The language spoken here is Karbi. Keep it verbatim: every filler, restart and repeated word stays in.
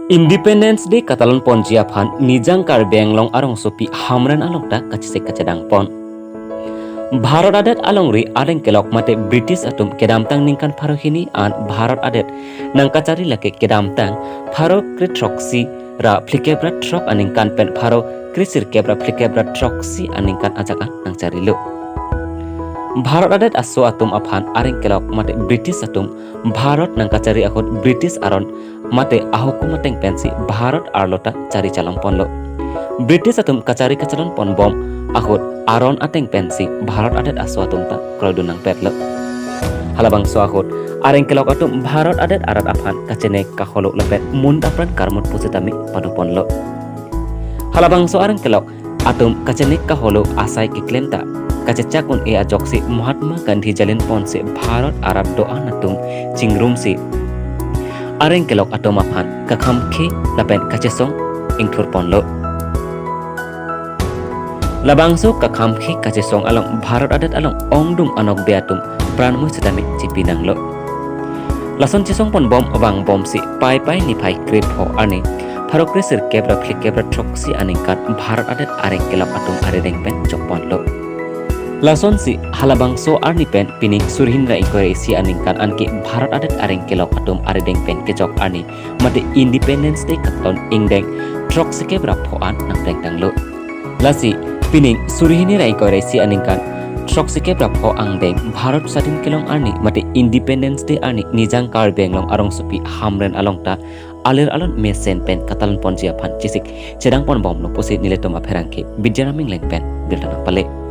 Independence Day katalon ponji aphan Nijang Karbi Anglong arongsopi Hamren along ta kachesik kachedang pon. Bharat adet alongri areng kelok mate British atum kedamtang ningkan pharo hini an Bharat adet nangkachari lake kedamtang pharo kre throksi ra phlikep ra throk aningkan pen pharo kre sirkep ra phlikep ra throksi aningkan ajak an nangcharilo. Bharat adet aso atum aphan areng kelok mate British atum Bharat nangkachari ahut British aron mate ahukum ateng pensi Bharat arlo ta chari chalong ponlo. British atum kachari kachalon pon bom ahut aron ateng pensi Bharat adet aso atum ta kroidun nangpetlo. Halabangso ahut areng kelok atum Bharat adet arat aphan kachenek kaholo lapen mun apran karmut pusitame pado ponlo. Halabangso areng kelok atum kachenek kaholo asai keklem ta kachechak un-e ajoksi Mahatma Gandhi jalin ponsi Bharat arat do-an atum chingrumsi areng kelok atum aphan kakhamkhe lapen kachesong ingthur ponlo. Labangso kakhamkhe kachesong along Bharat adet along ongdung anokbe atum pranmoi sitame chipi nanglo. Lason chesong pon bom vang bomsi Paipai niphai kre pho arni pharo kre sirkep ra phlikep ra throksi aningkan Bharat adet areng kelok atum arideng pen chok ponlo. Lasonsi halabangso arni pen pining suri hini ra ingkoi ra isi aningkan anke Bharat adet areng kelok atum arideng pen kechok arni mate Independence Day katalon ingdeng throksikep ra pho an nangplengtanglo. Lasi pining suri hini ra ingkoi ra isi aningkan throksikep ra pho angdeng Bharat sadhin kelong arni mate Independence Day arni Nijang Karbi Anglong arongsopi Hamren along ta alir alon mesen pen katalon ponji aphan chesik chedang pon bomlo pusi nelitum apherangke Bidya Ram Engleng pen birta nangpale.